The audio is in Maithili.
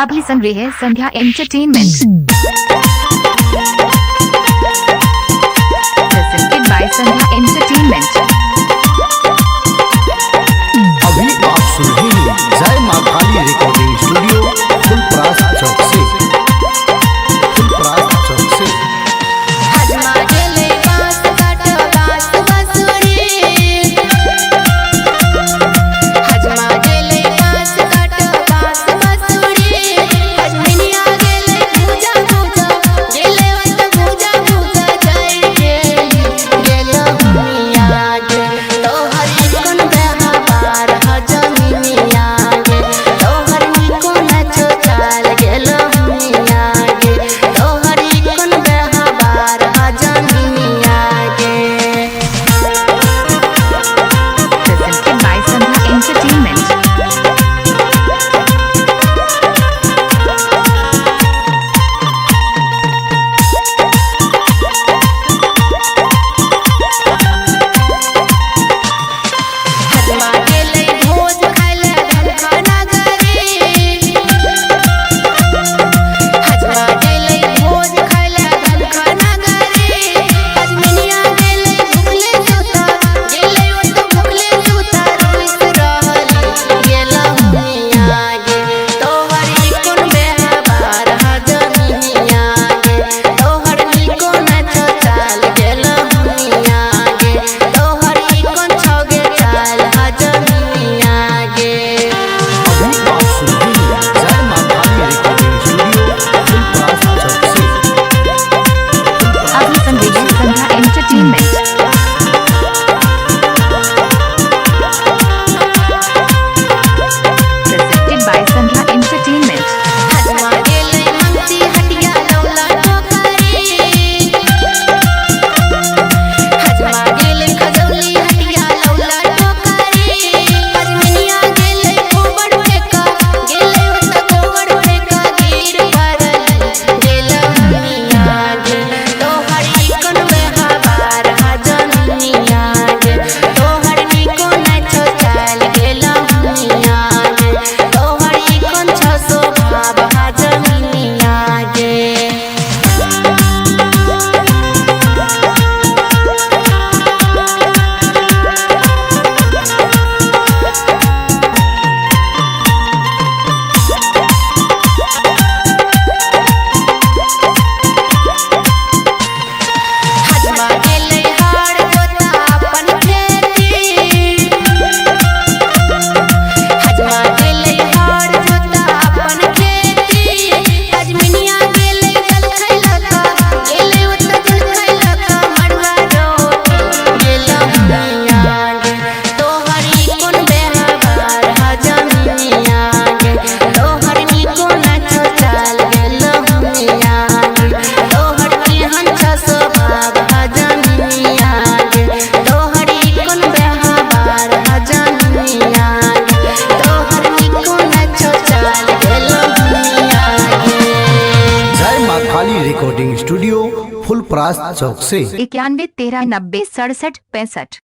अभी सुन रहे हैं Sandhya entertainment. Presented by Sandhya entertainment. अभी आप सुन रहे हैं जय मां काली रिकॉर्डिंग स्टूडियो, फुलपरास चौक से। फुलपरास चौक से। हजमा गेलै बाँस काट बाँस बाँसुरी। हजमा गेलै बाँस काट बाँस बाँसुरी। हजमिनिया गेलै भूजा भूजा, गेलै ओत भूजा भूजा जाय गेली, गेलो हुनिया गे। तोहर कोन व्यवहार हजमिनिया गे, तोहर कोन चाल गेलो हुनिया गे, तोहर कोन व्यवहार हजमिनिया गे। Presented by Sandhya entertainment. हजमा गेलै भोज खाइले धनखाना गरी। हजमा गेलै भोज खाइले धनखाना गरी। हजमिनिया गेलै भुखले सुता, गेलै ओत भुखले सुता रुइस रहली, गेलो हुनिया गे। तोहर कोन व्यवहार हजमिनिया गे, तोहर कोन चाल गेलो हुनिया गे, तोहर कोन छौगे चाल हजमिनिया गे। अभी आप सुन रहे हैं जय मां काली रिकॉर्डिंग स्टूडियो, फुलपरास चौक से। अभी सुन रहे हैं Sandhya entertainment. Presented by Sandhya entertainment. हजमा गेलै मंगती हटिया लौला टोकरी। हजमा गेलै खजौली हटिया लौला टोकरी। हजमिनिया गेलै गोबर फेका, गेलै ओत गोबर फेका गिर पड़ल, गेलो हुनिया गे। तोहर कोन व्यवहार हजमिनिया गे, तोहर कोन छौ चाल गेलो हुनिया गे, तोहर कोन छौ स्वभाव हजमिनिया गे। हजमा गेलै हार जोता अपन खेती। हजमा गेलै हार जोता अपन खेती। हजमिनिया गेलै जल खैलका, गेलै ओत जल खैलका मड़ुआ रोटी, गेलो हुनिया गे। तोहर कोन व्यवहार हजमिनिया गे, तोहर कोन छौ चाल गेलो हुनिया गे, तोहर केहन छौ स्वभाव हजमिनिया गे, तोहर कोन व्यवहार हजमिनिया गे, तोहर कोन छौ चाल गेलो हुनिया गे। जय मां काली रिकॉर्डिंग स्टूडियो, फुलपरास चौक से। 91 13 90 67 65।